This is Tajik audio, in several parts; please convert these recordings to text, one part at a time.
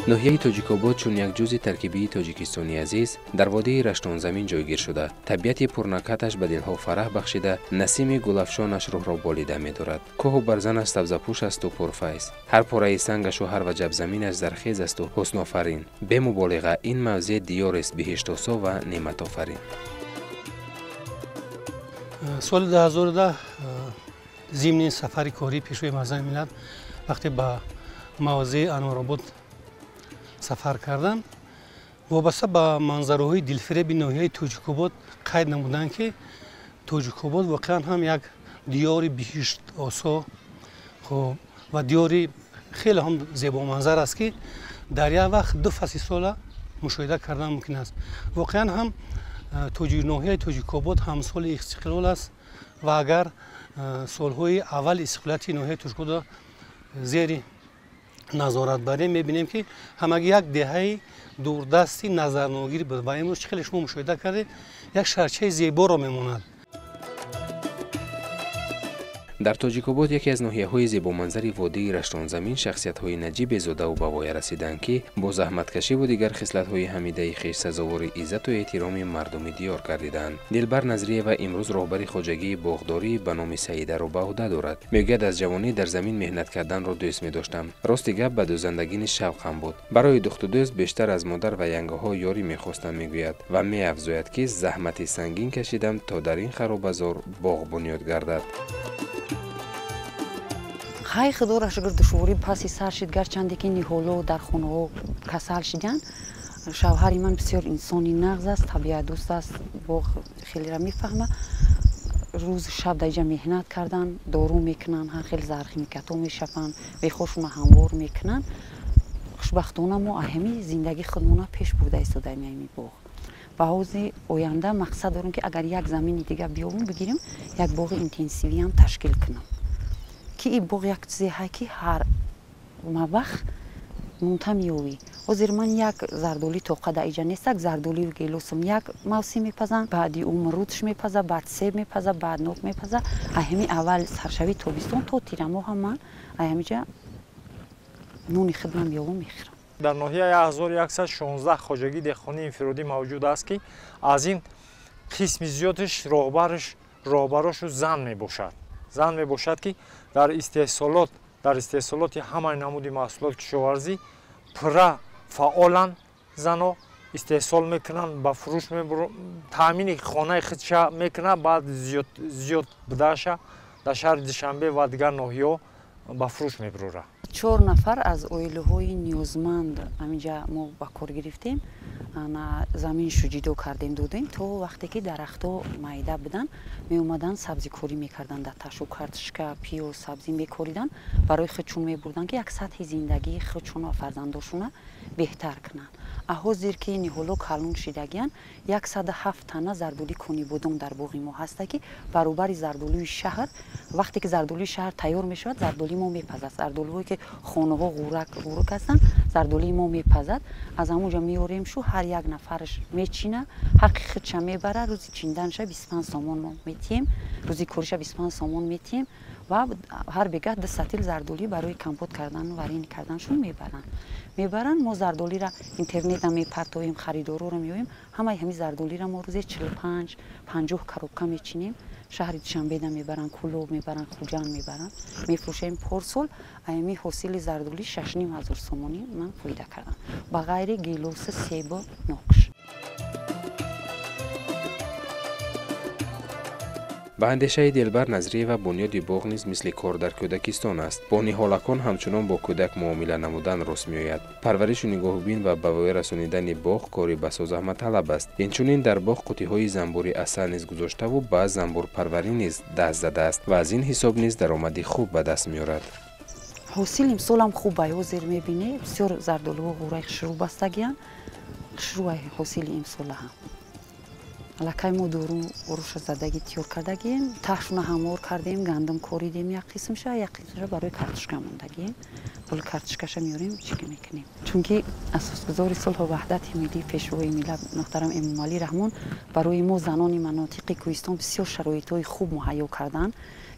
Ноҳияи Тоҷикобод чун як ҷузъи таркибии Тоҷикистони азиз дар водии Раштонзамин ҷойгир шуда, табиати пурнакаташ ба дилҳо фараҳ бахшида, насими гулафшонаш рӯҳро болида медорад. Кӯҳу барзанаш сабзапӯш асту пурфайз, ҳар пораи сангашу ҳар ваҷаб заминаш зархез асту ҳуснофарин. Бемуболиға, ин мавзеъ диёрест биҳиштосо ва неъматофарин. Соли 2010 зимни сафари кории Пешвои муаззами миллат вақте ба мавзеи Анваробод сафар карданд, вобаста ба манзараҳои дилфиреби ноҳияи Тоҷикобод қайд намуданд, ки Тоҷикобод воқеан ҳам як диёри биҳиштосо ва диёри хеле ҳам зебоманзар аст, ки дар як вақт ду фасли сола мушоҳида кардан мумкин аст. Воқеан ҳам ноҳияи Тоҷикобод ҳамсоли истиқлол аст ва агар солҳои аввали истиқлолияти ноҳияи Тоҷикободро зери назорат барем, мебинем, ки ҳамагӣ як деҳаи дурдасти назарногир буд ва имрӯз, чӣ хеле шумо мушоҳида кардед, як шаҳрчаи зеборо мемонад. Дар Тоҷикобод, яке аз ноҳияҳои зебоманзари водии Раштонзамин, шахсиятҳои наҷибе зодаву ба воя расиданд, ки бо заҳматкашиву дигар хислатҳои ҳамидаи хеш сазовори иззату эҳтироми мардуми диёр гардиданд. Дилбар Назриева имрӯз роҳбари хоҷагии боғдорӣ ба номи Саидаро ба ӯҳда дорад. Мегӯяд, аз ҷавонӣ дар замин меҳнат карданро дӯст медоштам. Рости гап, ба дӯзандагӣ низ шавқам буд. Барои духтудӯз бештар аз модар ва янгаҳо ёрӣ мехостам, мегӯяд ва меафзояд, ки заҳмати сангин кашидам, то дар ин харобазор боғ бунёд гардад. Хай, худоро шукр, душворӣ паси сар шид, гарчанде ки ниҳоло дар хонаҳо касал шиданд. Шавҳари ман бисёр инсони нағз аст, табиатдӯст аст, боғ хелера мефаҳма. Рӯзу шаб дар иҷа меҳнат кардан, дору мекунанд, ҳар хел зархимикатҳо мешапанд, бехошуна ҳамвор мекунанд. Хушбахтона, мо аҳами зиндагии худмона пеш бурда истодаем ами боғ. Ба ҳози оянда мақсад дорем, ки агар як замини дига биёбум, бигирем, як боғи интенсивиам ташкил кунам, ки ин боғ як чизе ҳай, ки ҳар вақт мунта меёвӣ. Ҳозир ман як зардолӣ тоқа дар иҷа нест, як зардолию гелосум як мавсим мепазам, баъди умрудш мепаза, баъд себ мепаза, баъд нок мепаза. Аҳами аввал саршавии тобистон то тирамоҳа ман аҳамиҷа нони хидмам меёвам, мехӯрам. Дар ноҳия 1116 хоҷагии деҳқонии инфиродӣ мавҷуд аст, ки аз ин қисми зиёдаш роҳбарошу зан мебошад, зан мебошад, ки дар истеҳсолоти ҳамаи намуди маҳсулоти кишоварзӣ пурра фаъоланд. Зано истеҳсол мекунанд, ба фурӯш, таъмини хонаи худша мекунад, баъд зиёд будаша дар шаҳри Душанбе ва дигар ноҳияҳо ба фурӯш мебурорад. Чор нафар аз оилаҳои ниёзманд ҳаминҷа мо ба кор гирифтем, заминшу ҷидо кардем, додем. То вақте ки дарахтҳо майда буданд, меомаданд, сабзикорӣ мекарданд, дар ташу картошка, пиёз, сабзӣ мекориданд, барои худшон мебурданд, ки як сатҳи зиндагии худшон ва фарзандошона беҳтар кунанд. Ҳозир ки ниҳоло калон шидагиянд, 107 тана зардолии Конибодом дар боғи мо ҳаста, ки баробари зардолуи шаҳр, вақте ки зардолуи шаҳр тайёр мешавад, зардолии мо мепазад. Зардолуҳое ки хонаҳо ғурак ғурук ҳастанд, зардолии мо мепазад. Аз ҳамонҷо меорем шу, ҳар як нафараш мечина, ҳаққи худша мебара. Рӯзи чинданша 25 сомон мо метиҳем, рӯзи кориша 25 сомон метиҳем ва ҳар бегаҳ ду сатил зардолӣ барои компот кардан, варенье карданшон мебаранд. Мо зардолиро интернета мепартоем, харидороро меоем. Ҳамаи ҳамин зардолиро мо рӯзе 45, 50 коробка мечинем, шаҳри Душанбеда мебаранд, Кулоб мебаранд, Хуҷанд мебаранд, мефурӯшем. Порсол ами ҳосили зардолӣ 6500 сомонӣ ман фоида кардам, ба ғайри гелосу, себу нокш. Ба андешаи Дилбар Назриева, бунёди боғ низ мисли кор дар кӯдакистон аст. Бо ниҳолакон ҳамчунон бо кӯдак муомила намудан рост меояд. Парваришу нигоҳубин ва ба воя расонидани боғ кори басо заҳматталаб аст. Инчунин дар боғ қутиҳои занбури асал низ гузоштаву ба занбурпарварӣ низ даст задааст ва аз ин ҳисоб низ даромади хуб ба даст меорад. Ҳосил имсолам хуб ай. Ҳозир мебинӣ, бисёр зардолуҳо ғураи хушрӯ бастагиянд, хушрӯ ай ҳосили имсола ҳам. Аллакай мо дору оруша задагӣ, тиёр кардагием, таҳшуна ҳамвор кардем, гандум коридем як қисмша, як қисмша барои картошка мондагием. Ҳоли картошкаша меорем, чика мекунем, чунки асосгузори сулҳу ваҳдати миллӣ, Пешвои миллат муҳтарам Эмомалӣ Раҳмон барои мо, занони манотиқи кӯҳистон, бисёр шароитҳои хуб муҳайё карданд,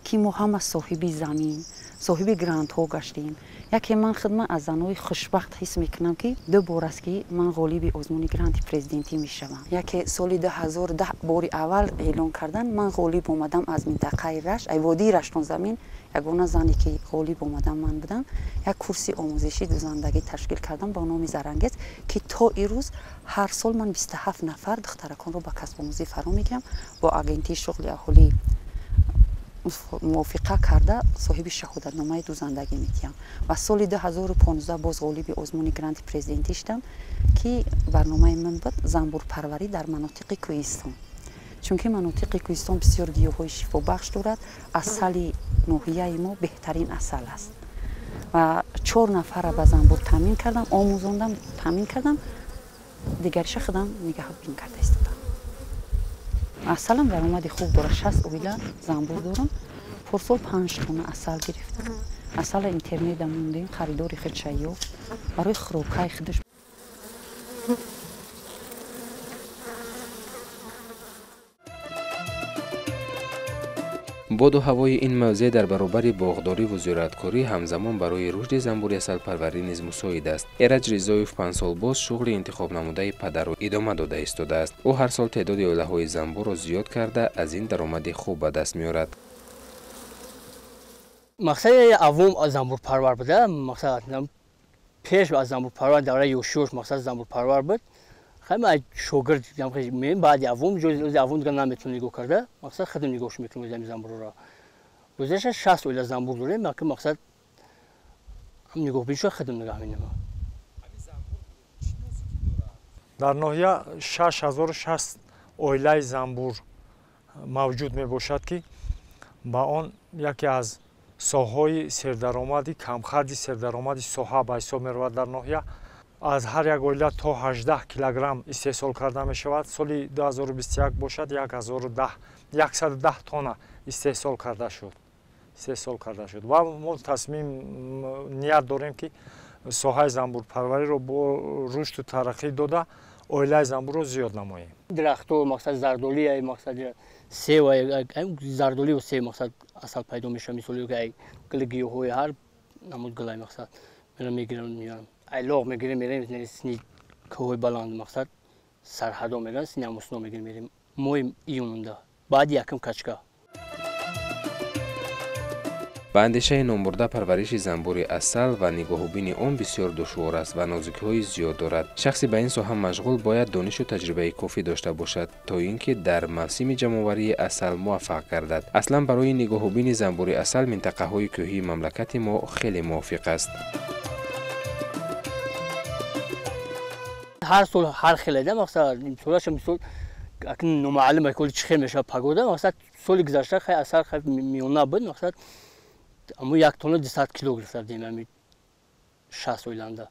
ки мо ҳама соҳиби замин, Соҳиби грантҳо гаштем. Яке ман хидмат аз занҳои хушбахт ҳис мекунам, ки ду бор аст, ки ман ғолиби озмуни гранти президентӣ мешавам. Яке соли 2010 бори аввал эълон кардан, ман ғолиб омадам аз минтақаи Рашт, ай водии Раштонзамин, ягона зане ки ғолиб омадам ман будам. Як курси омӯзишӣ дузандагӣ ташкил кардам ба номи Зарангез, ки то ирӯз ҳар сол ман 27 нафар духтараконро ба касбомӯзӣ фаро мегирам. Бо агентии шуғли аҳолӣ мувофиқа карда соҳиби шаҳодатномаи дузандагӣ медиҳам. Ва соли 2015 боз ғолиби озмуни гранти президентӣ шудам, ки барномаи ман буд занбурпарварӣ дар манотиқи кӯҳистон. Чунки манотиқи кӯҳистон бисёр гиёҳҳои шифобахш дорад, асали ноҳияи мо беҳтарин асал аст. Ва 4 нафарро ба занбур таъмин кардам, омӯзондам, таъмин кардам, дигариша худам нигаҳбин карда истодам. Асалам даромади хуб дорад, 60 оила занбур дорам. Порсол 5 тонна асал гирифтам. Асала интернета мондем, харидори худша ёфт, барои хӯрокаи худаш. Боду ҳавои ин мавзеъ дар баробари боғдорӣ ву зироаткорӣ ҳамзамон барои рушди занбури асалпарварӣ низ мусоид аст. Эраҷ Ризоев 5 сол боз шуғли интихобнамудаи падарро идома дода истодааст. Ӯ ҳар сол теъдоди оилаҳои занбурро зиёд карда, аз ин даромади хуб ба даст меорад. Мақсади аввум занбурпарвар буда. Мақсад пеш аз занбурпарвар давраи ёшиёш мақсад занбурпарвар буд. Хай шогирд баъди аввум ҷои аввум дигар наметавон нигоҳ карда, мақсад худам нигоҳш мекунем ами занбурро. Гузашта 60 оила занбур дорем, ки мақсад нигоҳбиншо худам нигоҳ менамоям. Дар ноҳия 6060 оилаи занбур мавҷуд мебошад, ки ба он яке аз соҳаҳои сердаромади камхарҷи сердаромади соҳа ба ҳисоб меравад. Дар ноҳия аз ҳар як оила то 18 килограмм истеҳсол карда мешавад. Соли 2021 бошад 110 тонна истеҳсол карда шуд. Ва мо тасмим ният дорем, ки соҳаи занбурпарвариро бо рушду тараққӣ дода оилаи занбурро зиёд намоем. Дарахтҳо мақсад зардолӣ, мақсад сев, зардолию сев мақсад асал пайдо мешавад. Мисоли гули гиёҳҳои ҳар намуд гулай мақсад мегирам меорам. Айлоқ мегирем, мерем сини кӯҳҳои баланд, мақсад сарҳадо мегирем, сини амусно мегирем, мерем моҳи июнда баъди якум качка. Ба андешаи номбурда парвариши занбури асал ва нигоҳубини он бисёр душвор аст ва нозукиҳои зиёд дорад. Шахси ба ин соҳа машғул бояд донишу таҷрибаи кофӣ дошта бошад, то ин ки дар мавсими ҷамъоварии асал муваффақ гардад. Аслан барои нигоҳубини занбури асал минтақаҳои кӯҳии мамлакати мо хеле мувофиқ аст. Ҳар сол ҳар хеледа мақсад имсолаша мисол акн номаълум ки чӣ хел мешавад погода. Мақсад соли гузашта хай асал хай миёна буд, мақсад аммо 1 тонна 200 кило гирифта будем ами 60 оиланда.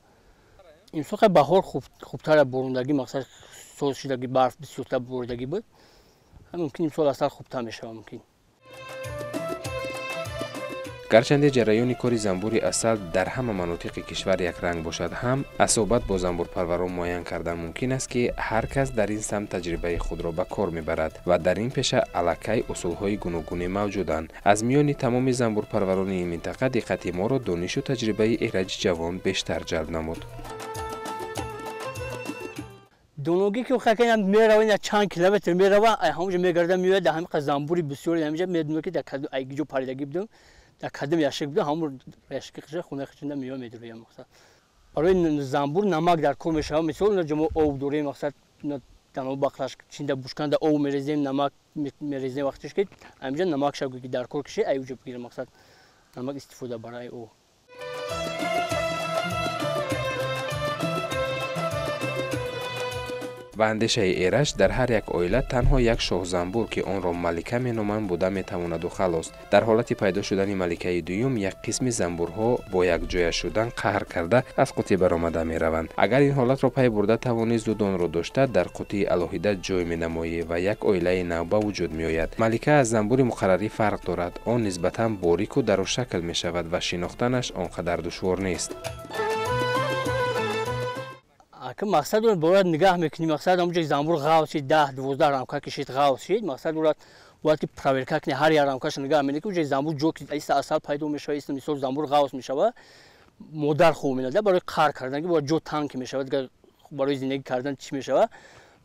Имсол хай баҳор хубтар борундагӣ, мақсад соз шидаги, барф бисёртар боридагӣ буд. Мумкин имсол асал хубтар мешавад мумкин. Гарчанде ҷараёни кори занбури асал дар ҳама манотиқи кишвар якранг бошад ҳам, асобат бо занбурпарварон муайян кардан мумкин аст, ки ҳар кас дар ин самт таҷрибаи худро ба кор мебарад ва дар ин пеша аллакай усулҳои гуногуне мавҷуданд. Аз миёни тамоми занбурпарварони ин минтақа диққати моро донишу таҷрибаи Эраҷи ҷавон бештар ҷалб намуд. Доногӣ ки хакина мерава, ина чанд километр мерава, ҳамонҷо мегарда меояд, дар ҳамин занбури бисёре ҳаминҷа медонад, ки дар ҷо паридагӣ будам, дар кадом яшик будам, ҳамон яшики хиша хонаи хичинда меоя медурӯям. Мақсад барои занбур намак дар кор мешавад. Мисол ҷо мо об дорем, мақсад таноб бақлаш чинда бушканда об мерезем, намак мерезем вақтиш ки ҳаминҷа намак шав ки дар кор киши, ай уҷо бигирем, мақсад намак истифода барои об. Ба андешаи Эраҷ дар ҳар як оила танҳо як шоҳзанбур, ки онро малика меноманд, буда метавонаду халос. Дар ҳолати пайдо шудани маликаи дуюм як қисми занбурҳо бо якҷоя шудан қаҳр карда аз қутӣ баромада мераванд. Агар ин ҳолатро пай бурда тавонӣ, зуд онро дошта дар қутии алоҳида ҷой менамоӣ ва як оилаи нав ба вуҷуд меояд. Малика аз занбури муқаррарӣ фарқ дорад. Он нисбатан борику дарозшакл мешавад ва шинохтанаш он қадар душвор нест. Ки мақсад бояд нигаҳ мекунӣ, мақсад ҳамонҷо занбур ғавс шид, 10-12 рамка кишид, ғавс шид, мақсад ӯра Бояд ки проверка кунӣ, ҳар як рамкаша нигаҳ менӣ, ки уҷа занбур ҷо ки иста асал пайдо мешавад, иста мисол занбур ғавс мешавад, модар хуб менада барои қар кардан, ки бояд ҷо танг мешавад, дигар барои зиндагӣ кардан чӣ мешавад.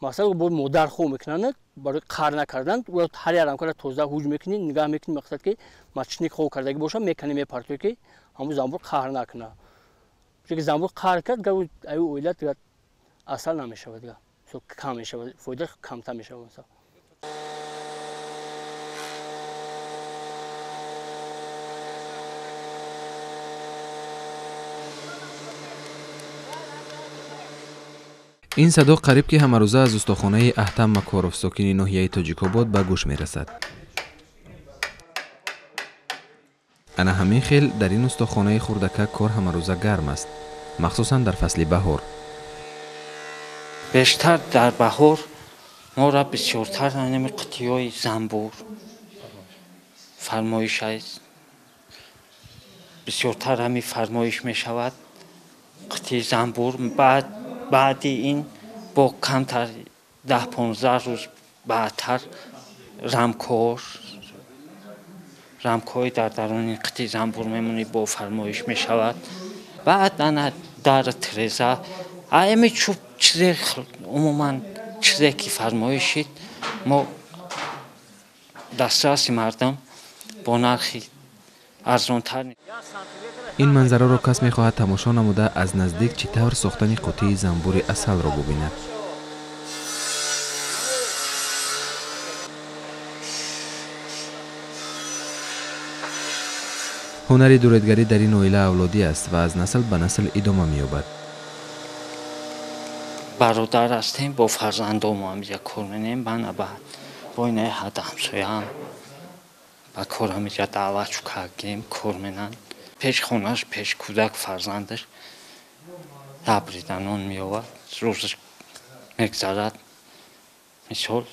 Мақсад бо модар хуб мекунанд барои қар накардан. Ҳар як рамкара тоза ҳуҷ мекунӣ, нигаҳ мекунӣ, мақсад ки мачник хоб кардагӣ бошад, мекунӣ, мепартоӣ, ки ҳамун занбур қаҳр накунад. Чунки занбур қаҳр кард, дигар аю оила дигар асал намешавад, дигар кам мешавад, фоида камтар мешавад масалан. Ин садо қариб ки ҳамарӯза аз устохонаи Аҳтам Макоров, сокини ноҳияи Тоҷикобод, ба гӯш мерасад. Ана ҳамин хел дар ин устохонаи хурдакак кор ҳамарӯза гарм аст, махсусан дар фасли баҳор. Бештар дар баҳор моро бисёртар ҳамин қутиҳои занбур фармоиш аст. Бисёртар ҳамин фармоиш мешавад қутии занбур. Баъди ин бо камтар 10-15 рӯз баъдтар рамкҳои дар даруни қутии занбур мемонӣ, бо фармоиш мешавад. Баъд ана дар тиреза ами чӯб чизе, умуман чизе ки фармоишид, мо дастраси мардум бо нархи арзонтар. Ин манзараро кас мехоҳад тамошо намуда аз наздик чӣ тавр сохтани қутии занбури асалро бубинад. Ҳунари дуредгарӣ дар ин оила авлодӣ аст ва аз насл ба насл идома меёбад. Бародар ҳастем, бо фарзандомо ҳамиҷа кор менем, бана баъд бо инаи ҳад ҳамсояам ба кор ҳамиҷа даъват кардем, кор менанд. Пеш хонаш, пеш кӯдак фарзандаш дабрида нон меовард, рӯзаш мегзарад. Мисол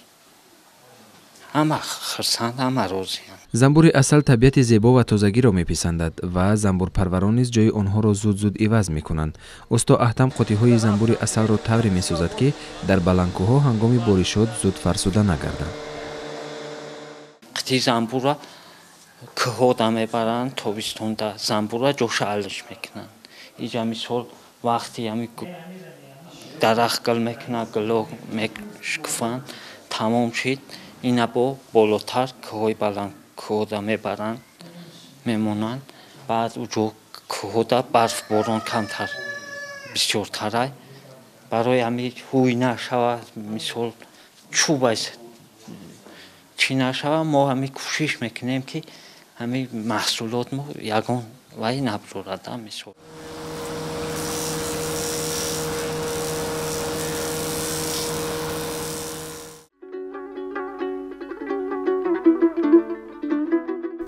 ҳама хурсанд, ҳама розиянд. Занбури асал табиати зебо ва тозагиро меписандад ва занбурпарварон низ ҷои онҳоро зуд-зуд иваз мекунанд. Усто Аҳтам қутиҳои занбури асалро тавре месозад, ки дар баландкӯҳҳо ҳангоми боришот зуд фарсуда нагарданд. Қутии занбурра кӯҳода мебаранд, тобистонда занбурра ҷоша алиш мекунанд. Иҷа мисол вақти ҳами дарахт гул мекунад, гуло мешкуфанд, тамом шид, ина бо болотар кӯҳҳои баланд кӯҳода мебаранд, мемонанд. Баъд уҷо кӯҳода барф борон камтар бисёртарай, барои ҳами ҳуй нашавад, мисол чӯб чӣ нашавад, мо ҳами кӯшиш мекунем, ки ҳами маҳсулот мо ягон вай набзорада мисол.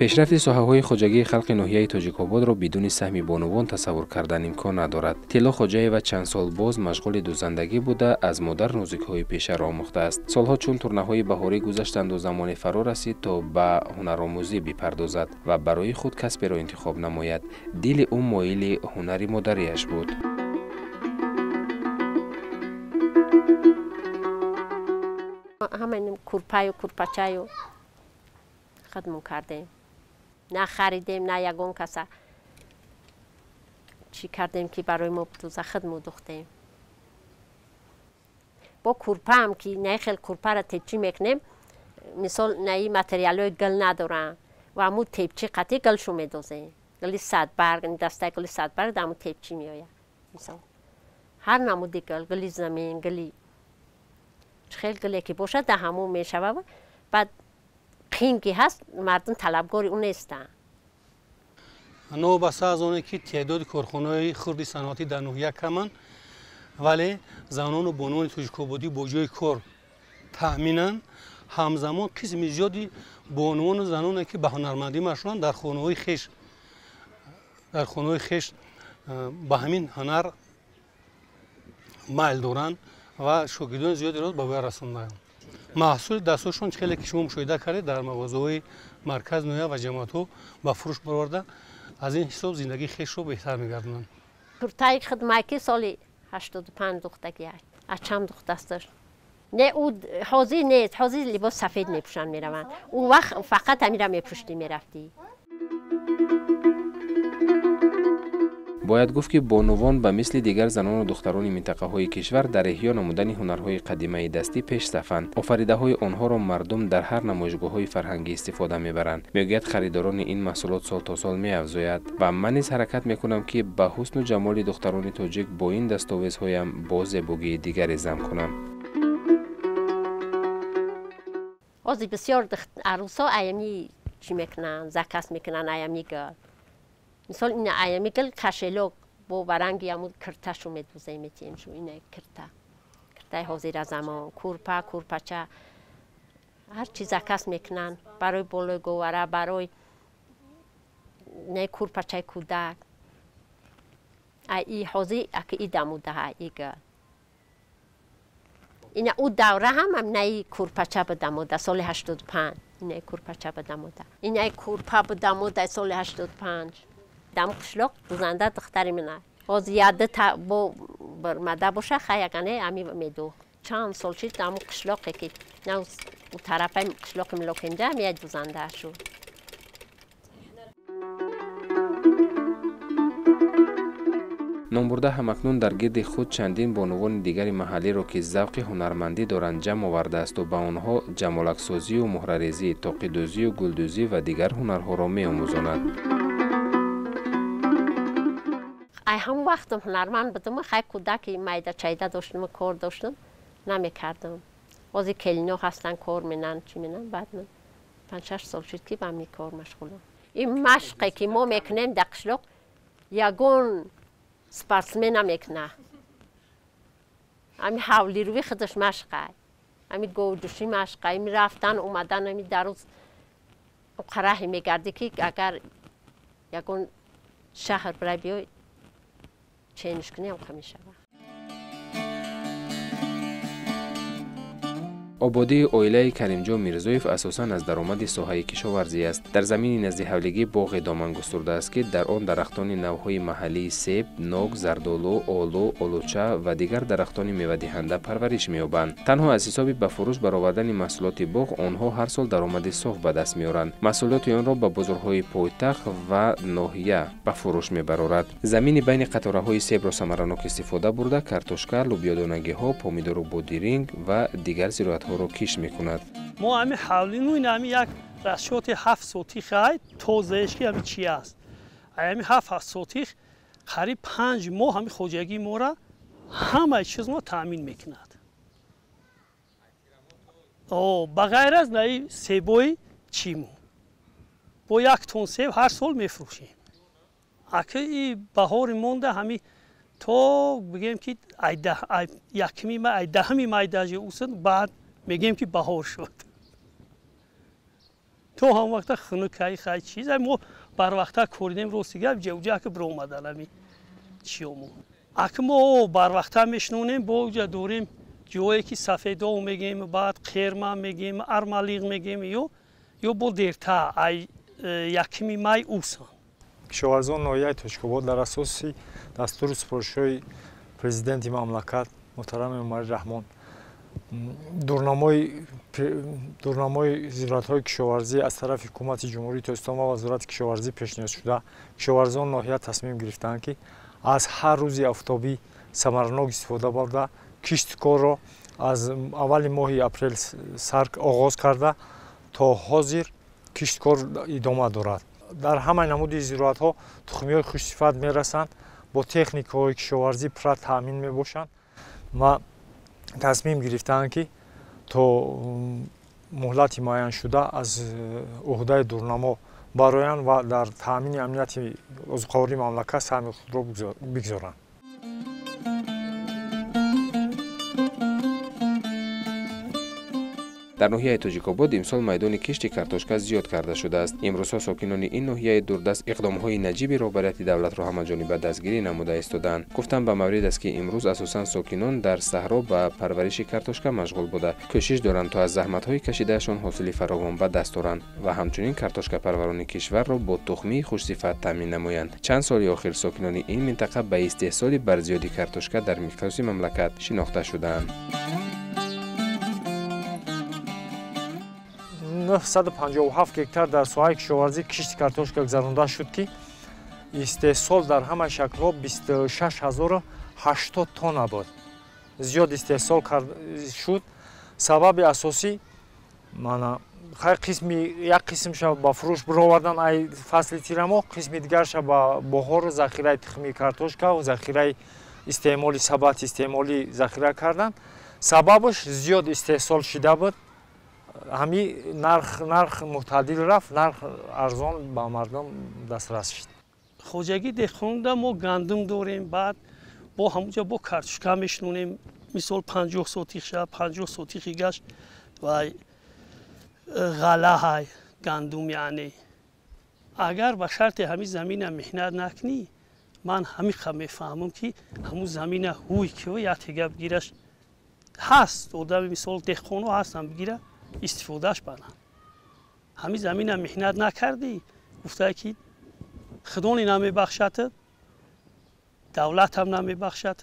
Пешрафти соҳаҳои хоҷагии халқи ноҳияи Тоҷикободро бидуни саҳми бонувон тасаввур кардан имкон надорад. Тилло Хоҷаева чанд сол боз машғули дӯзандагӣ буда, аз модар нозукиҳои пешаро омӯхтааст. Солҳо чун турнаҳои баҳорӣ гузаштанду замоне фаро расид, то ба ҳунаромӯзӣ бипардозад ва барои худ касберо интихоб намояд. Дили ӯ моили ҳунари модариаш буд. Ҳамаи курпаю курпачаю хидмон кардем. На харидем, на ягон каса чӣ кардем, ки барои мо дуза хидму духтем. Бо курпаам ки наи хел курпара тепчӣ мекунем, мисол наи материалҳои гул надоранд ва ҳамун тепчӣ қатъи гулшу медозем. Гули садбарг, дастаи гули садбарг дар ҳамун тепчӣ меояд. Мисол ҳар намуди гул, гули замин, гули чӣ хел гуле ки бошад, дар ҳамун мешавад. Баъд қин ки ҳаст, мардум талабгори ӯ нестанд. Новобаста аз оне ки теъдоди корхонаҳои хурди саноатӣ дар ноҳия каманд, вале занону бонувони тоҷикободӣ бо ҷои кор таъминанд. Ҳамзамон қисми зиёди бонувону заноне ки ба ҳунармандӣ машғуланд, дар хонаҳои хеш ба ҳамин ҳунар майл доранд ва шогирдони зиёдеро ба воя расондаанд. Маҳсули дастҳошон хеле ки шумо мушоҳида кардед, дар мағозаҳои марказ ноҳия ва ҷамоатҳо ба фурӯш бароварда, аз ин ҳисоб зиндагии хешро беҳтар мегардонанд. Куртаи хидмаки соли 85 духтагӣ ачам духтасташ. Не ӯ ҳозир нест, ҳозир либос сафед мепӯшанд мераванд. Ӯ вақт фақат ҳамира мепӯштӣ мерафтӣ. Бояд гуфт, ки бонувон ба мисли дигар занону духтарони минтақаҳои кишвар дар эҳё намудани ҳунарҳои қадимаи дастӣ пешсафанд. Офаридаҳои онҳоро мардум дар ҳар намоишгоҳҳои фарҳангӣ истифода мебаранд. Мегӯяд, харидорони ин маҳсулот сол то сол меафзояд ва ман низ ҳаракат мекунам, ки ба ҳусну ҷамоли духтарони тоҷик бо ин дастовезҳоям бо зебогии дигаре зам кунам. Ҳозир бисёр арӯсҳо аями чӣ мекунанд, заказ мекунанд аями гул. Мисол ина аями гул кашелок бо баранги ҳамун кирташу медӯзем метиҳемшу. Ина кирта, киртаи ҳозира замон, курпа, курпача, ҳар чи заказ мекунанд барои болои говара, барои не курпачаи кӯдак. И ҳозир аки и дамудаҳа и гул. Ина ӯ давра ҳам инаи курпача будамода соли 85. Инаи курпача будамода. Инаи курпа будамода соли 85. Дам қишлоқ дузанда духтари мана. Ҳозир яды бо бармада боша хаягане ами медухт. Чанд сол шид даму қишлоқе ки на ӯ тарафаи қишлоқи Милокенҷа ами як дузанда шуд. Номбурда ҳамакнун дар гирди худ чандин бонувони дигари маҳаллиро, ки завқи ҳунармандӣ доранд, ҷамъ овардаасту ба онҳо ҷамолаксозию муҳрарезӣ, тоқидӯзию гулдӯзӣ ва дигар ҳунарҳоро меомӯзонад. Ай ҳамон вақтам ҳунарманд будам, хай кӯдаки майда-чайда доштам, кор доштам, намекардам. Ҳозир келино ҳастанд, кор менанд, чӣ менанд, баъд ман 5-6 сол шуд, ки ба ҳамин кор машғулам. Ин машқе ки мо мекунем дар қишлоқ, ягон спортсмен намекунад. Ҳамин ҳавлирӯӣ худаш машқай, ҳамин говдӯшӣ машқай, ҳамин рафтан омадан, ҳамин дар рӯз қараҳе мегардӣ, ки агар ягон шаҳр бирай биёй чениш кунӣ ҳам мешавад. Ободии оилаи Каримҷон Мирзоев асосан аз даромади соҳаи кишоварзӣ аст. Дар замини назди ҳавлигӣ боғе доман густурдааст, ки дар он дарахтони навъҳои маҳаллии себ, нок, зардолу, олу, олуча ва дигар дарахтони мевадиҳанда парвариш меёбанд. Танҳо аз ҳисоби ба фурӯш баровардани маҳсулоти боғ онҳо ҳар сол даромади соф ба даст меоранд. Маҳсулоти онро ба бозорҳои пойтахт ва ноҳия ба фурӯш мебарорад. Замини байни қатораҳои себро самаранок истифода бурда, картошка, лӯбиёдонагиҳо, помидору бодиринг ва дигар зироатҳоро киш мекунад. Мо ҳами ҳавлину ин ҳами як расчоти 7 сотих ай тозаеш ки ҳами чи аст. Ҳами 7 сотих қариб 5 моҳ ҳами хоҷагии мора ҳамаи чиз мо таъмин мекунад. Ба ғайр аз наи себои чиму. Бо 1 тон себ ҳар сол мефурӯшем. Аки и баҳори монда ҳами то бигем ки якми май, даҳми май даже усад, баъд мегем ки баҳор шуд. То ҳам вақта хунукай хай чиз, мо барвақта коридем рости гап, ҷавҷа аки биромадан ами чиёмо. Аки мо барвақта мешнонем, бо уҷа дорем ҷое ки сафедо мегем, баъд қерма мегем, армалиғ мегем, ё бо дерта ай якми май усан. Кишоварзон ноҳияи Тоҷикобод дар асоси дастуру супоришҳои президенти мамлакат муҳтарам Эмомалӣ Раҳмон дурнамои зироатҳои кишоварзӣ аз тарафи ҳукумати Ҷумҳурии Тоҷикистон ва Вазорати кишоварзӣ пешниҳод шуда, кишоварзон ноҳия тасмим гирифтаанд, ки аз ҳар рӯзи офтобӣ самаранок истифода бурда, кишту корро аз аввали моҳи апрел сар оғоз карда то ҳозир кишткор идома дорад. Дар ҳамаи намуди зироатҳо тухмиҳои хушсифат мерасанд, бо техникаҳои кишоварзӣ пурра таъмин мебошанд ва тасмим гирифтаанд, ки то муҳлати муайяншуда аз уҳдаи дурнамо бароянд ва дар таъмини амнияти озуқавории мамлакат саҳми худро бигзоранд. Дар ноҳияи Тоҷикобод имсол майдони кишти картошка зиёд карда шудааст. Имрӯзҳо сокинони ин ноҳияи дурдаст иқдомҳои наҷиби роҳбарияти давлатро ҳамаҷониба дастгирӣ намуда истодаанд. Гуфтан ба маврид аст, ки имрӯз асосан сокинон дар саҳро ба парвариши картошка машғул буда, кӯшиш доранд то аз заҳматҳои кашидаашон ҳосили фаровон ба даст оранд ва ҳамчунин картошкапарварони кишварро бо тухмии хушсифат таъмин намоянд. Чанд соли охир сокинони ин минтақа ба истеҳсоли барзиёди картошка дар миқёси мамлакат шинохта шудаанд. 957 гектар дар соҳаи кишоварзӣ кишти картошка гузаронда шуд, ки истеҳсол дар ҳама шаклҳо 26080 тонна буд. Зиёд истеҳсол шуд. Сабаби асосӣ мана хай қисми як қисмша ба фурӯш бировардан ай фасли тирамоҳ, қисми дигарша ба баҳор захираи тухмии картошка ва захираи истеъмоли сабат истеъмолӣ захира кардан. Сабабаш зиёд истеҳсол шида буд. Ҳами нарх мӯътадил рафт, нарх арзон ба мардум дастрас шуд. Хоҷагии деҳқонда мо гандум дорем, баъд бо ҳамунҷа бо картошка мешинонем. Мисол 50 сотиха, 50 сотихи гашт ва ғалла ҳай гандум. Яъне агар ба шарти ҳамин замина меҳнат накунӣ, ман ҳамиқа мефаҳмам, ки ҳамун замина ҳуй ки як тега бигираш ҳаст. Одами мисол деҳқоно ҳастам, бигира истифодааш баранд. Ҳамин замина меҳнат накардӣ, гуфтае ки худони намебахшад, давлатам намебахшад,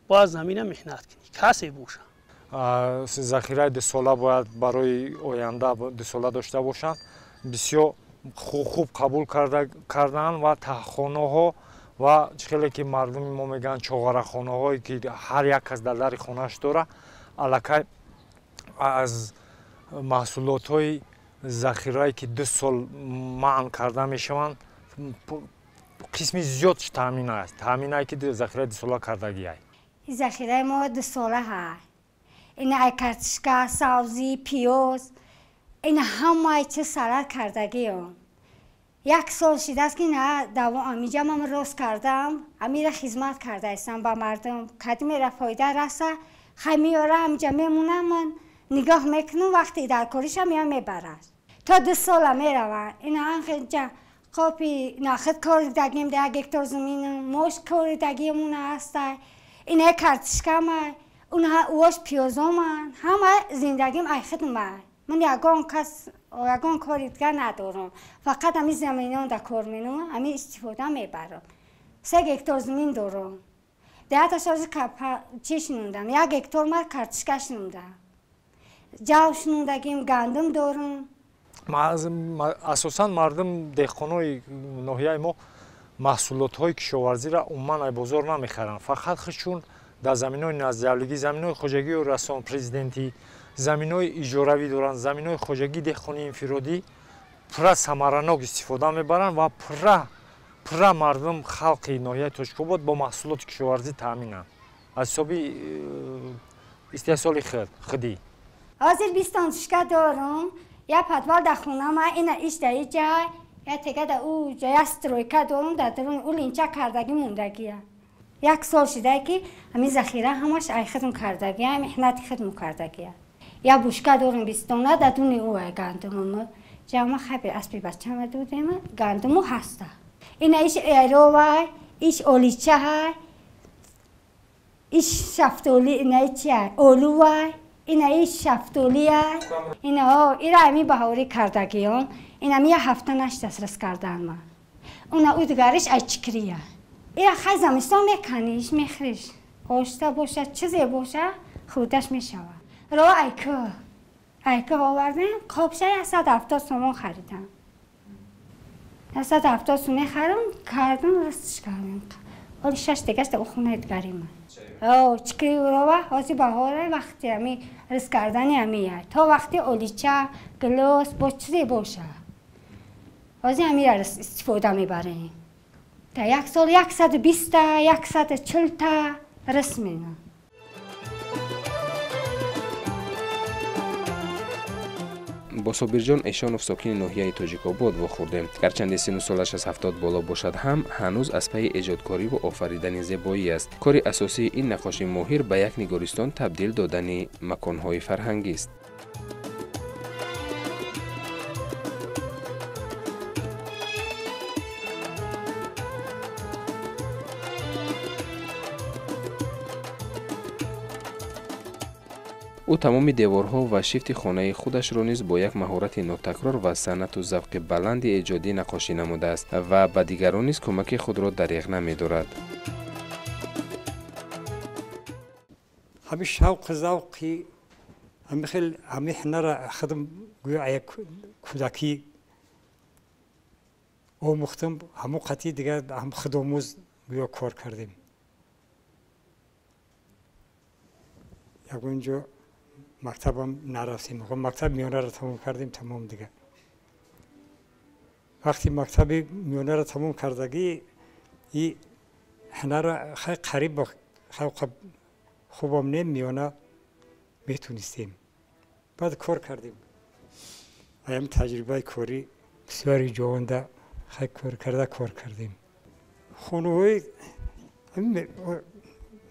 бояд замина меҳнат кунӣ, касе боша. Захираи дусола бояд барои оянда дусола дошта бошанд. Бисёр хуб қабул карданд ва таҳхонаҳо ва чӣ хеле ки мардуми мо мегӯянд чоғарахонаҳое ки ҳар як кас дар дари хонааш дора, аллакай аз маҳсулотҳои захирае ки 2 сол манъ карда мешаванд, қисми зиёдш таъмин аст. Таъминае ки захираи дусола кардагиай. Захираи мо дусола ҳай. Ина ай картошка, сабзӣ, пиёз, ина ҳамаи чиз салат кардагиам. Як сол шидааст ки на давом амиҷа ман рост кардам, амира хизмат кардаистам ба мардум. Кадимера фоида раса, хай меёра амиҷа мемонам, ман нигоҳ мекунам, вақти даркориша мея мебарад. То 2 сола мераванд. Ина анхеҷа қопи нахид коридагим дар 1 гектар заминам, мош коридагиамона ҳастай. Ина картошкамай, унҳа уош пиёзоман, ҳама зиндагим ай хидмай. Ман ягон кас, ягон кори дигар надорам. Фақат ҳамин заминонда кор менамам, ҳамин истифода мебарам. 3 гектар замин дорам. Даҳташ ҳозир чӣ шинондам? 1 гектар ман картошка шинондам. Ҷав шинондагим, гандум дорам. Асосан мардум деҳқонои ноҳияи мо маҳсулотҳои кишоварзиро умуман ай бозор намехаранд. Фақат худшун дар заминҳои наздиавлигӣ, заминҳои хоҷагии расон президентӣ, заминҳои иҷоравӣ доранд, заминҳои хоҷагии деҳқонии инфиродӣ пурра самаранок истифода мебаранд ва пурра мардум халқи ноҳияи Тоҷикобод бо маҳсулоти кишоварзӣ таъминанд аз ҳисоби истеҳсоли худӣ. Ҳозир 20 тонна тушка дорам, як подвал дар хонама, ина иш дар иҷа, як тега дар ӯ ҷа, як стройка дорам, дар даруни ӯ линча кардагӣ мондагия. Як сол шидае ки ҳамин захира ҳамаш ай хидм кардагия, меҳнати хидм кардагия. Як бушка дорам 20 тонна, дар дуни ӯ ай гандумам. Ҷама хаби аспи бачама додем, гандуму ҳаста. Ина иш эровай, иш оличаҳай, иш шафтоли, ина чиай, олувай, ина иш шафтолиай. Ина ира ами баҳорӣ кардагиём, ина ми як ҳафта нашдааст рас кардан ман. Уна ӯ дигариш ай чикрия. Ира хай замистон меканиш, мехӯриш. Ошта бошад, чизе бошад, хӯрдаш мешавад. Ро айкӯ овардем, қобша 170 сомон харидам. 170 сом мехарам, кардам, растш кардам. Ҳоли 6 дигаш дар хонаи дигари ман. Чикри урова, ҳозир баҳора, вақти ами рис кардани амия. То вақти олича, гилос, бо чизе бошад. Ҳозир амира истифода мебарем. Дар як сол 120 та, 140 та рис менам. Бо Собирҷон Эшонов, сокини ноҳияи Тоҷикобод вохӯрдем. Гарчанде сину солаш аз 70 боло бошад ҳам, ҳанӯз аз пайи эҷодкориву офаридани зебоӣ аст. Кори асосии ин наққоши моҳир ба як нигористон табдил додани маконҳои фарҳангист. Ӯ тамоми деворҳо ва шифти хонаи худашро низ бо як маҳорати нотакрор ва санъату завқи баланди эҷодӣ наққошӣ намудааст ва ба дигарон низ кӯмаки худро дареғ намедорад. Ҳамин шавқу завқи Ҳамин хел ҳамин ҳунарра худам гӯё як кӯдакӣ омӯхтам, ҳамон қатъи дигар ҳам худомӯз гӯё кор кардем. Ягон ҷо мактабам нарафтем, мактаби миёнаро тамом кардем, тамом дигар. Вақти мактаби миёнаро тамом кардагӣ и ҳунарро хай қариб хубам не, миёна метонистем. Баъд кор кардем. Аям таҷрибаи корӣ бисёри ҷовонда хай кор карда кор кардем. Хонаҳои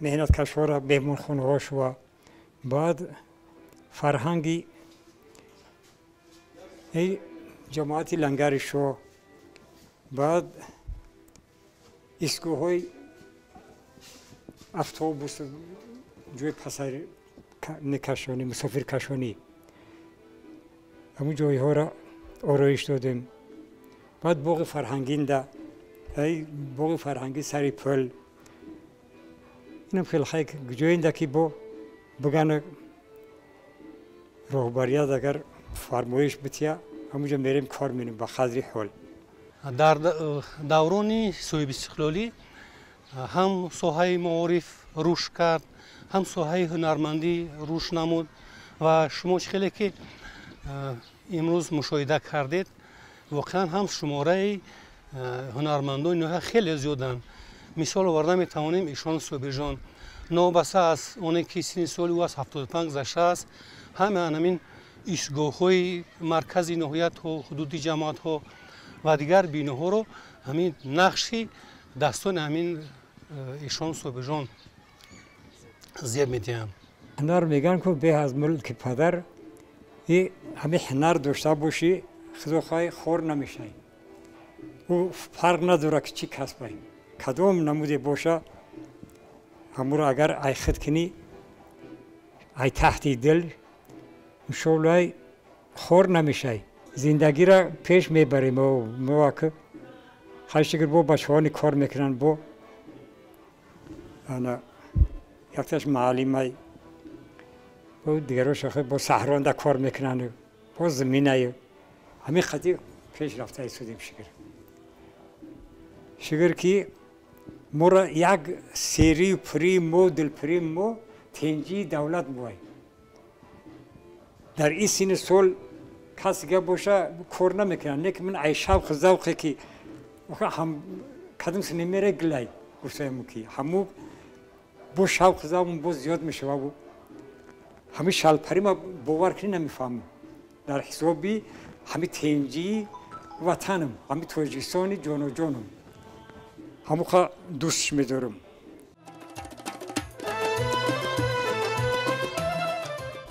меҳнаткашҳоро меҳмонхонаҳо шува, баъд фарҳанги ҷамоати Лангари Шоҳ, баъд истгоҳҳои автобус, ҷои пасарникашонӣ, мусофиркашонӣ, ҳамун ҷойҳоро ороиш додем. Баъд боғи фарҳангинда, боғи фарҳангӣ сари пул, инам хеле хай ҷоинда ки бо бугана роҳбарият агар фармоиш бития, ҳамунҷо мерем кор менем ба қадри ҳол. Дар даврони соҳибистиқлолӣ ҳам соҳаи маориф рушд кард, ҳам соҳаи ҳунармандӣ рушд намуд ва шумо чӣ хеле ки имрӯз мушоҳида кардед, воқеан ҳам шумораи ҳунармандони ноҳия хеле зиёданд. Мисол оварда метавонем Ишон Собирҷон, новобаста аз оне ки синни соли ӯ аз 75 гузаштааст, ҳама ҳамин истгоҳҳои маркази ноҳия то ҳудуди ҷамоатҳо ва дигар биноҳоро ҳамин нақши дастони ҳамин Ишон Собирҷон зеб медиҳанд. Ҳунар мегӯянд ку беҳ аз мулки падар, и ҳамин ҳунар дошта бошӣ, худо хоҳӣ хор намешавӣ. Ӯ фарқ надорад ки чӣ касбай, кадом намуде боша, ҳамуро агар ай худ кунӣ, ай таҳти дил, иншоаллоҳ хор намешавӣ. Зиндагиро пеш мебарем. Мо хай шукр бо бачаҳони кор мекунанд, бо ана якташ муаллимай, бо дигарош бо саҳронда кор мекунанд, бо заминай. Ҳамин қади пеш рафта истодем, шукр. Шукр ки моро як серию пурии мо, дилпурии мо тенҷии давлат бувай. Дар ин синни сол кас дига боша кор намекунад, не ки ман ай шавқу завқе ки кадом синне мере гилай гуфтаему ки ҳаму бо шавқу завқм боз зиёд мешавад. Ҳамин шалпари ма бовар кунӣ намефаҳмам. Дар ҳисоби ҳамин тенҷии ватанам, ҳамин Тоҷикистони ҷону ҷонам, ҳамуқа дӯстш медорам.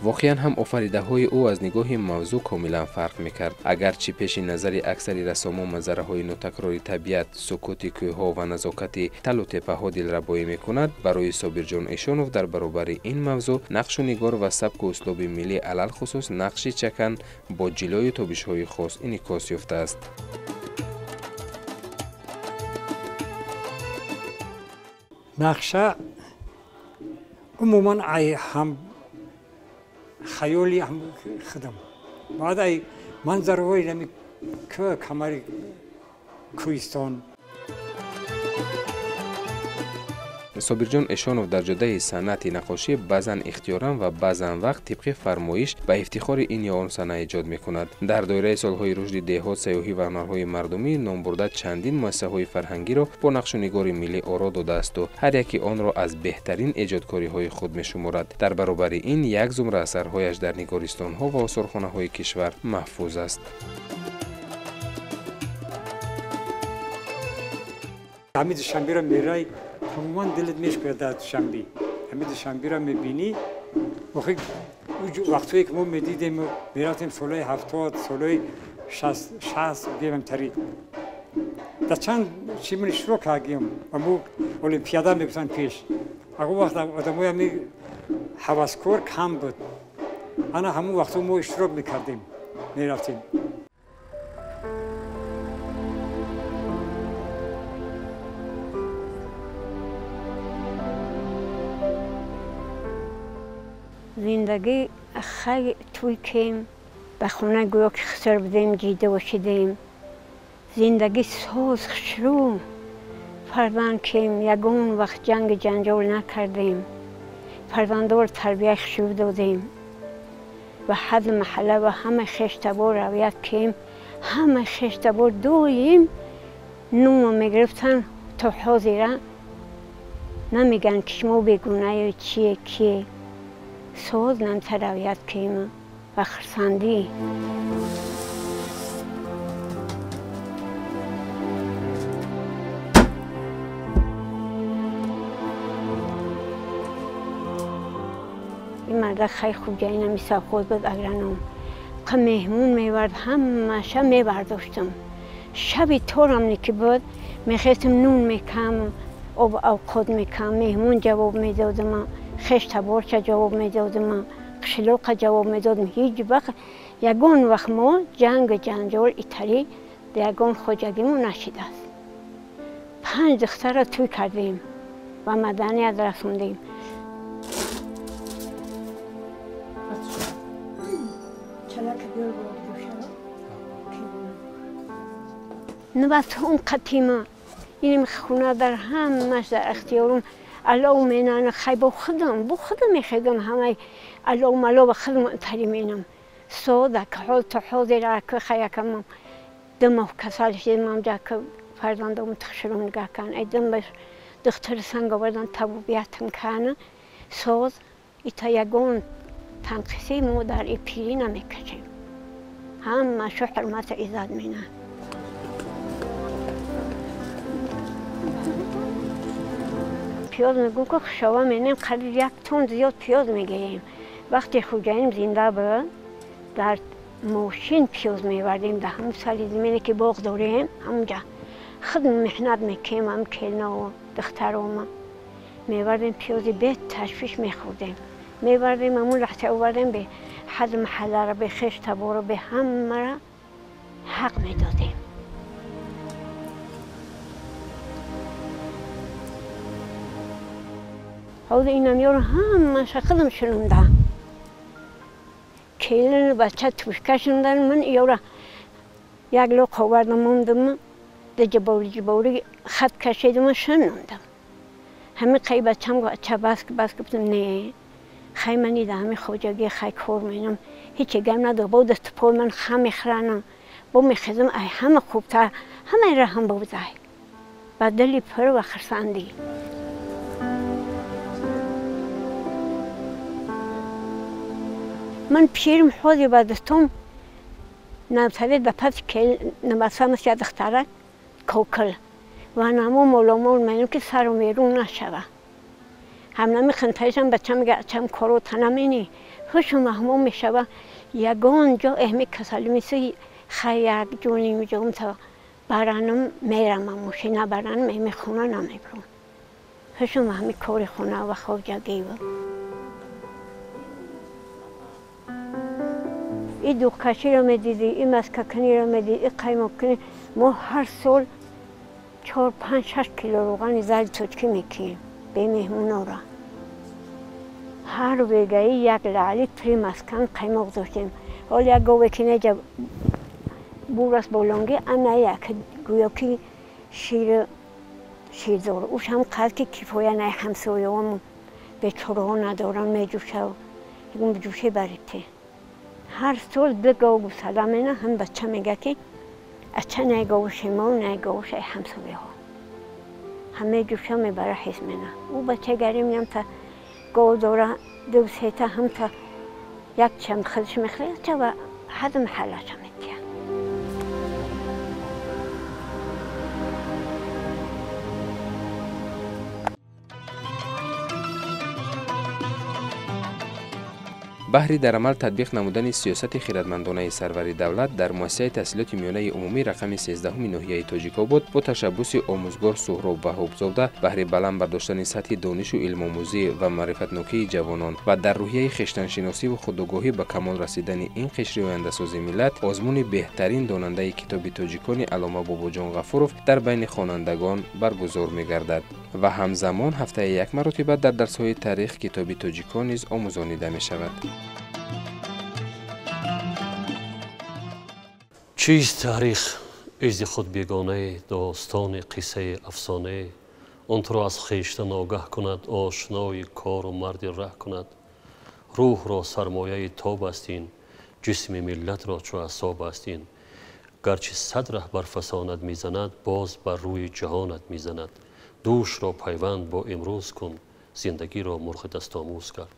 Воқеан ҳам офаридаҳои ӯ аз нигоҳи мавзӯъ комилан фарқ мекард. Агарчи пеши назари аксари рассомо манзараҳои нотакрори табиат, сукути кӯҳҳо ва назокати талу теппаҳо дилрабоӣ мекунад, барои Собирҷон Эшонов дар баробари ин мавзӯъ нақшу нигор ва сабку услуби миллӣ, алалхусус нақши чакан бо ҷилою тобишҳои хос инъикос ёфтааст. Нақша умуман ай ҳам хаёли ҳам худам, баъд ай манзараҳои ҳами камари кӯҳистон. Собирҷон Эшонов дар ҷодаи санъати наққошӣ баъзан ихтиёран ва баъзан вақт тибқи фармоиш ба ифтихори ин ё он сана эҷод мекунад. Дар доираи солҳои рушди деҳот, сайёҳӣ ва ҳунарҳои мардумӣ номбурда чандин муассисаҳои фарҳангиро бо нақшу нигори миллӣ оро додаасту ҳар яке онро аз беҳтарин эҷодкориҳои худ мешуморад. Дар баробари ин як зумра асарҳояш дар нигористонҳо ва осорхонаҳои кишвар маҳфуз аст. Ҳамин Душанберо мерай, тамоман дилат мешкӯяд дар Душанбе. Ҳамин Душанберо мебинӣ, охи вақтҳое ки мо медидем, мерафтем солҳои 70, солҳои 60 гемамтари. Дар чанд чи ман иштирок кардем, аму олимпиада мегуфтанд пеш. Ағо вақт одамои ҳами ҳаваскор кам буд. Ана ҳамун вақтҳо мо иштирок мекардем, мерафтем. Зиндагӣ خیلی توی کیم به خونه گویا که خسر بدیم جیده و شدیم زندگی ساز خشرو فرزند کیم یگون وقت جنگ جنجال نکردیم فرزندار تربیه خشرو دادیم و حد محله و همه خشتبار رویت کیم همه خشتبار دویم نوم میگرفتن تا حاضره نمیگن که شما بگونه یا چیه کیه ساز نمتر رویت کیم و خرسندی این مرد خیلی خوب جایی نمیسا خود بود اگرانم که مهمون میورد همشه میبرداشتم شبی طورم نکی بود میخواستم نون میکم آب اوقات میکم مهمون جواب میدادم خش تبارچه جواب میدادم قشلاق جواب میدادم هیچ وقت یگان وقت ما جنگ جنجال ایتالی یگان خواجگیمون نشده است 5 دختر را توی کردیم و مدنیت رسوندیم نبات اون قطیمه اینم خونه در همش در اختیارم علاو منن خی با خودم با خودم میخیدم همه علاو ملاو خودم تری مینم ساده که حال تا حاضر که خی کم دم کسال شدم جا که فرزندم تخشرم نگاه کن ایدم بش دختر سنگ آوردن تبوبیتم کنه ساز ایتا یگان تنقیسی ما در ای پیری نمیکشیم همه شو حرمت ایزاد مینه پیاز میگو که خشاوه مینیم قریب 1 تن زیاد پیاز میگیریم وقتی خوجاییم زنده بود در ماشین پیاز میوردیم در همون سالی زمینی که باغ داریم همونجا خود محنت میکیم هم کلنا و دخترام میوردیم پیازی به تشویش میخوردیم میوردیم همون لحظه آوردیم به حد محله را به خش تبار به همه را حق میدادیم حالا اینم یارو همش خودم شنونده کلن بچه توشکه شنوندن من یارو یک لق آوردم موندم ده جبوری جبوری خط کشیدم و شنوندم همه خی بچم گفت چه بس بس گفتم نه خی منی ده همه خوجگی خی کور مینم هیچ گم نداره با دست پای من خم میخرنم با میخیزم ای همه خوبتر همه را هم بودای با دلی پر و خرسندی من پیرم حوزی با دستم نمساله در پس که نمسامس یا دختره کوکل و نمو مولامول منو که سر و میرون نشوه هم نمی خنتایشم بچه میگه چم کرو تنمینی خوشم مهموم میشوه یگان جا اهمی کسالی میسی خیک جونی میجام تا برانم میرم موشی نبرانم اهمی خونه نمیبرم خوشم همی کار خونه و خوجگی و این دوغکشی رو میدیدی، این مسککنی رو میدیدی، این قیماکنی. ما هر سال 4، 5، 6 کیلو روغن زرد توچکی میکیم به مهمونا را. هر وگایی یک لعلی پری مسکن قیماق داشتیم. حالا یک گاوه که نجا بورس بولانگی اما یک گویا که شیر داره. اوش هم قد که کفایه نه همسایه همون به چرا ندارن میجوشه و جوشه بریته. هر سال دو گاو گوساله منه هم بچه میگه که اچه نه گاو شما نه گاو شه همسایه ها همه جوشه میبره حس منه او بچه گریم نیم تا گاو داره دو سه تا هم تا یک چند خودش میخوره چه و حد محله چه میتیه. баҳри дар амал татбиқ намудани сиёсати хирадмандонаи сарвари давлат дар муассисаи таҳсилоти миёнаи умумӣ рақами 13 ноҳияи Тоҷикобод бо ташаббуси омӯзгор Суҳроб Ваҳобзода баҳри баланд бардоштани сатҳи донишу илмомӯзӣ ва маърифатнокии ҷавонон ва дар рӯҳияи хештаншиносиву худогоҳӣ ба камол расидани ин қишри ояндасози миллат озмуни беҳтарин донандаи китоби тоҷикони Аллома Бобоҷон Ғафуров дар байни хонандагон баргузор мегардад ва ҳамзамон ҳафтаи як маротиба дар дарсҳои таърих китоби тоҷикон низ омӯзонида мешавад. Чист таърих изи худ бегонае, достони қиссаи афсонае, он туро аз хештан огаҳ кунад, ошнои кору марди раҳ кунад. Рӯҳро сармояи тоб аст ин, ҷисми миллатро чу асоб аст ин. Гарчи сад раҳ бар фасонат мезанад, боз бар рӯи ҷаҳонат мезанад. Дӯшро пайванд бо имрӯз кун, зиндагиро мурғи дастомӯз кард.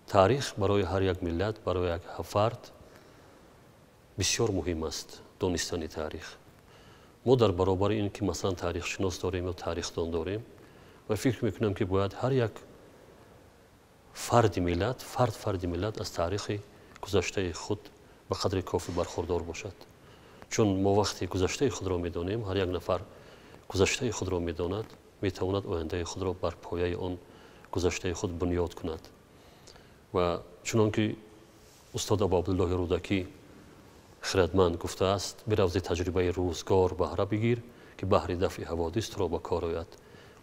Таърих барои ҳар як миллат, барои як фард бисёр муҳим аст донистани таърих. Мо дар баробари ин ки масалан таърихшинос дорем ё таърихдон дорем ва фикр мекунам ки бояд ҳар як фарди миллат, фарди миллат аз таърихи гузаштаи худ ба қадри кофӣ бархурдор бошад. Чун мо вақте гузаштаи худро медонем, ҳар як нафар гузаштаи худро медонад, метавонад ояндаи худро бар пояи он гузаштаи худ бунёд кунад. Ва чунон ки устод Абу Абдуллоҳи Рӯдакӣ хирадманд гуфтааст, биравзи таҷрибаи рӯзгор баҳра бигир, ки баҳри дафъи ҳаводис туро ба кор ояд.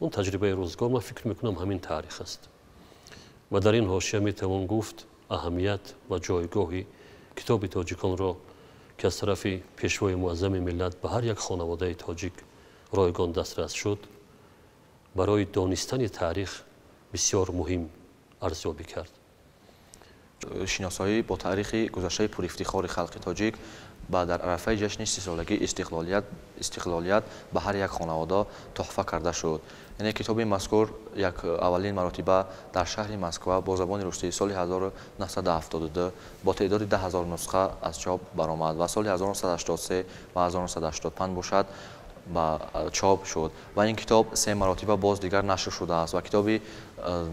Он таҷрибаи рӯзгор, ман фикр мекунам, ҳамин таърих аст. Ва дар ин ҳошия метавон гуфт аҳамият ва ҷойгоҳи китоби тоҷиконро, ки аз тарафи пешвои муаззами миллат ба ҳар як хонаводаи тоҷик ройгон дастрас шуд, барои донистани таърих бисёр муҳим арзёбӣ кард. Шиносоӣ бо таърихи гузаштаи пурифтихори халқи тоҷик ва дар арафаи ҷашни 30-солагии истиқлолият ба ҳар як хонавода туҳфа карда шуд. Яъне китоби мазкур як аввалин маротиба дар шаҳри Москва бо забони русӣ соли 1972 бо теъдоди 10 000 нусха аз чоп баромад ва соли 1983 ва 1985 бошад ба чоп шуд ва ин китоб се маротиба боз дигар нашр шудааст ва китоби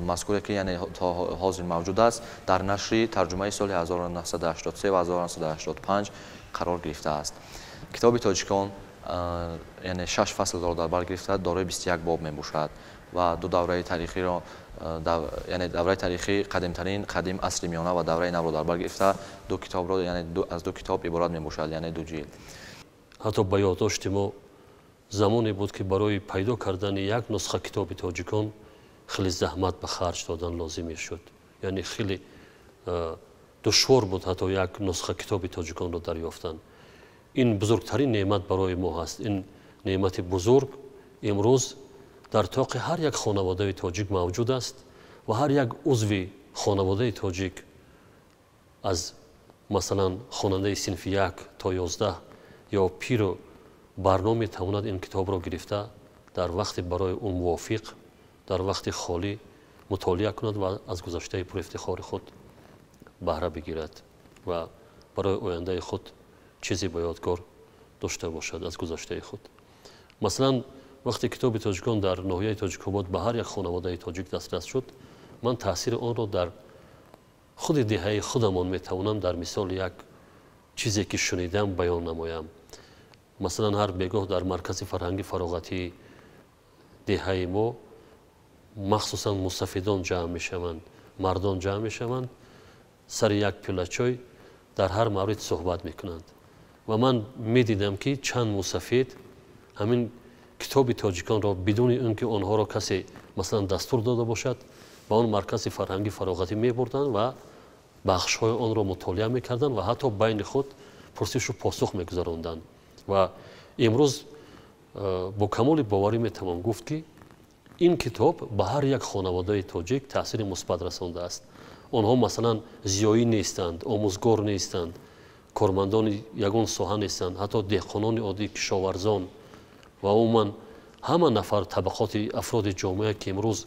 мазкуре ки яъне то ҳозир мавҷуд аст дар нашри тарҷумаи соли 1983 ва 1985 қарор гирифтааст. Китоби тоҷикон яъне 6 фаслро дар бар гирифта, дорои 21 боб мебошад ва ду давраи таърихиро, яъне давраи таърихи қадимтарин, қадим асри миёна ва давраи навро дар бар гирифта, ду китобро яъне аз ду китоб иборат мебошад, яъне ду ҷилд. Ҳатто ба ёддошти мо замоне буд ки барои пайдо кардани як нусха китоби тоҷикон хеле заҳмат ба харҷ додан лозим мешуд. Яъне хеле душвор буд ҳатто як нусха китоби тоҷиконро дарёфтан. Ин бузургтарин неъмат барои мо ҳаст. Ин неъмати бузург имрӯз дар тоқи ҳар як хонаводаи тоҷик мавҷуд аст ва ҳар як узви хонаводаи тоҷик аз масалан хонандаи синфи 1 то 11 ё пиру барно метавонад ин китобро гирифта дар вақти барои ӯ мувофиқ, дар вақти холӣ мутолиа кунад ва аз гузаштаи пурифтихори худ баҳра бигирад ва барои ояндаи худ чизе ба ёдгор дошта бошад аз гузаштаи худ. Масалан, вақте китоби тоҷикон дар ноҳияи Тоҷикобод ба ҳар як хонаводаи тоҷик дастрас шуд, ман таъсири онро дар худи деҳаи худамон метавонам дар мисоли як чизе ки шунидам баён намоям. Масалан, ҳар бегоҳ дар маркази фарҳанги фароғатии деҳаи мо махсусан мусафидон ҷамъ мешаванд, мардон ҷамъ мешаванд, сари як пила чой дар ҳар маврид суҳбат мекунанд. Ва ман медидам ки чанд мусафид ҳамин китоби тоҷиконро бидуни он ки онҳоро касе масалан дастур дода бошад, ба он маркази фарҳанги фароғатӣ мебурданд ва бахшҳои онро мутолиа мекарданд ва ҳатто байни худ пурсишу посух мегузаронданд. Ва имрӯз бо камоли боварӣ метавон гуфт ки ин китоб ба ҳар як хонаводаи тоҷик таъсири мусбат расондааст. Онҳо масалан зиёӣ нестанд, омӯзгор нестанд, кормандони ягон соҳа нестанд, ҳатто деҳқонони оддӣ, кишоварзон ва умуман ҳама нафар табақоти афроди ҷомеа ки имрӯз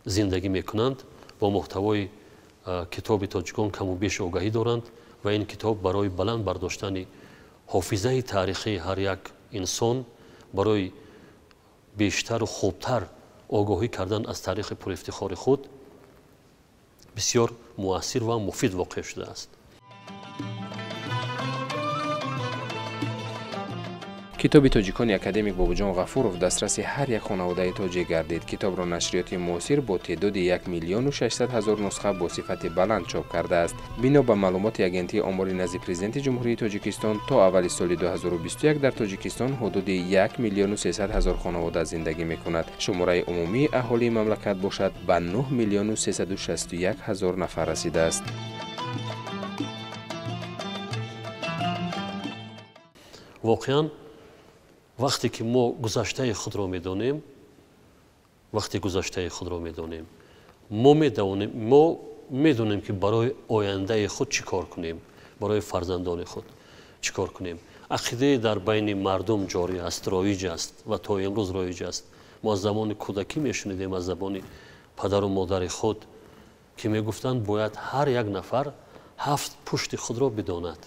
зиндагӣ мекунанд бо муҳтавои китоби тоҷикон каму беш огаҳӣ доранд ва ин китоб барои баланд бардоштани ҳофизаи таърихии ҳар як инсон, барои бештару хубтар огоҳӣ кардан аз таърихи пурифтихори худ бисёр муассир ва муфид воқеъ шудааст. Китоби тоҷикони академик Бобоҷон Ғафуров дастраси ҳар як хонаводаи тоҷик гардид. Китобро нашриёти муосир бо теъдоди 1 600 000 нусха бо сифати баланд чоп кардааст. Бино ба маълумоти агентии омори назди Президенти Ҷумҳурии Тоҷикистон, то аввали соли 2021 дар Тоҷикистон ҳудуди 1 300 000 хонавода зиндагӣ мекунад. Шумораи умумии аҳолии мамлакат бошад ба 9 361 000 нафар расидааст. Воқеан вақте ки мо гузаштаи худро медонем, вақте гузаштаи худро медонем, мо медонем ки барои ояндаи худ чӣ кор кунем, барои фарзандони худ чӣ кор кунем. Ақидае дар байни мардум ҷорӣ аст, роиҷ аст ва то имрӯз роиҷ аст. Мо аз замони кӯдакӣ мешунидем аз забони падару модари худ ки мегуфтанд бояд ҳар як нафар ҳафт пушти худро бидонад.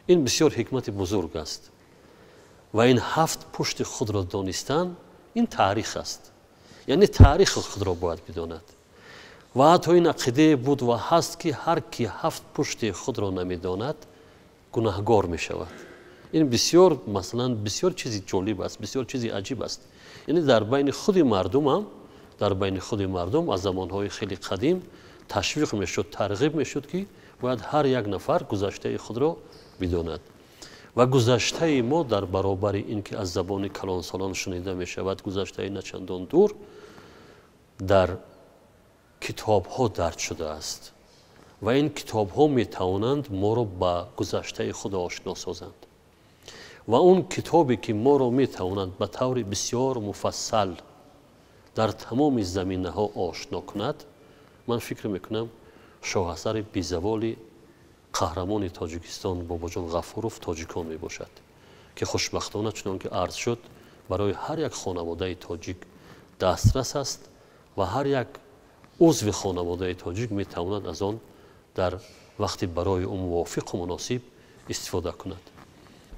Ин бисёр ҳикмати бузург аст ва ин ҳафт пушти худро донистан ин таърих аст. Яъне таърихи худро бояд бидонад. Ва ҳатто ин ақидае буд ва ҳаст ки ҳар ки ҳафт пушти худро намедонад гунаҳгор мешавад. Ин бисёр, масалан, бисёр чизи ҷолиб аст, бисёр чизи аҷиб аст. Яъне дар байни худи мардумам, дар байни худи мардум аз замонҳои хеле қадим ташвиқ мешуд, тарғиб мешуд ки бояд ҳар як нафар гузаштаи худро бидонад. Ва гузаштаи мо дар баробари ин ки аз забони калонсолон шунида мешавад, гузаштаи начандон дур дар китобҳо дарҷ шудааст ва ин китобҳо метавонанд моро ба гузаштаи худ ошно созанд. Ва он китобе ки моро метавонад ба таври бисёр муфассал дар тамоми заминаҳо ошно кунад, ман фикр мекунам шоҳасари безаволи қаҳрамони Тоҷикистон Бобоҷон Ғафуров тоҷикон мебошад, ки хушбахтона чунон ки арз шуд барои ҳар як хонаводаи тоҷик дастрас аст ва ҳар як узви хонаводаи тоҷик метавонад аз он дар вақти барои ӯ мувофиқу муносиб истифода кунад.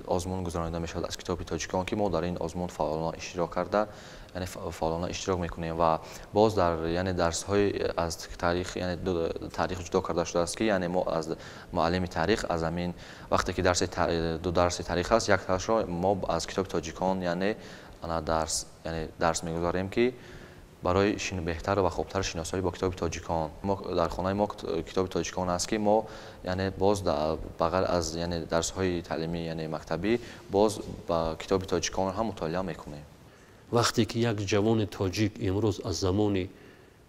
Озмун гузаронида мешавад аз китоби тоҷикон ки мо дар ин озмун фаъолона иштирок карда, яъне фаъолона иштирок мекунем ва боз дар яъне дарсҳои аз таърих, яъне таърих ҷудо карда шудааст ки яъне мо аз муаллими таърих аз ҳамин вақте ки дарси ду дарси таърих аст, як дарсро мо аз китоби тоҷикон яъне дарс, яъне дарс мегузарем ки барои беҳтар ва хубтар шиносоӣ бо китоби тоҷикон. Мо дар хонаи мо китоби тоҷикон аст ки мо яъне боз ба ғайр аз яъне дарсҳои таълимӣ яъне мактабӣ боз ба китоби тоҷикон ҳам мутолиа мекунем. Вақте ки як ҷавони тоҷик имрӯз аз замони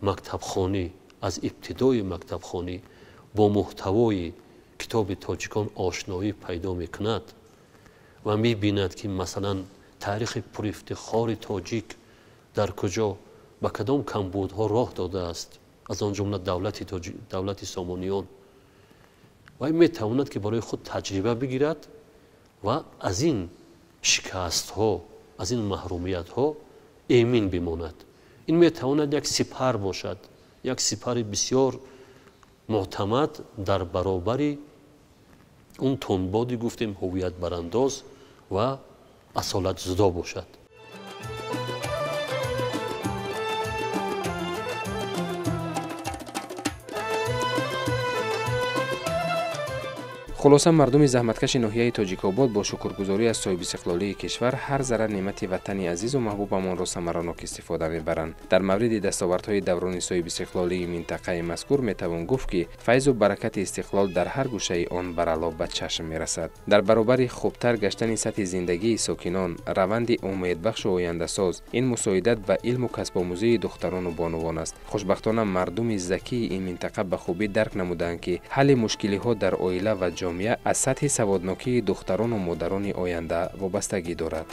мактабхонӣ, аз ибтидои мактабхонӣ бо муҳтавои китоби тоҷикон ошноӣ пайдо мекунад ва мебинад ки масалан таърихи пурифтихори тоҷик дар куҷо ба кадом камбудҳо роҳ додааст, аз он ҷумла давлати сомониён, вай метавонад ки барои худ таҷриба бигирад ва аз ин шикастҳо, аз ин маҳрумиятҳо эмин бимонад. Ин метавонад як сипар бошад, як сипари бисёр муътамад дар баробари он тунбоди гуфтем ҳувиятбарандоз ва асолатзудо бошад. Хулоса, мардуми заҳматкаши ноҳияи Тоҷикобод бо шукргузорӣ аз соҳибистиқлолии кишвар ҳар зарра неъмати ватани азизу маҳбубамонро самаранок истифода мебаранд. Дар мавриди дастовардҳои даврони соҳибистиқлолии минтақаи мазкур метавон гуфт, ки файзу баракати истиқлол дар ҳар гӯшаи он барало ба чашм мерасад. Дар баробари хубтар гаштани сатҳи зиндагии сокинон, раванди умедбахшу ояндасоз ин мусоидат ба илму касбомӯзии духтарону бонувон аст. Хушбахтона мардуми закии ин минтақа ба хубӣ дарк намуданд, ки ҳалли мушкилиҳо дар оила ва ҷомеа аз сатҳи саводнокии духтарону модарони оянда вобастагӣ дорад.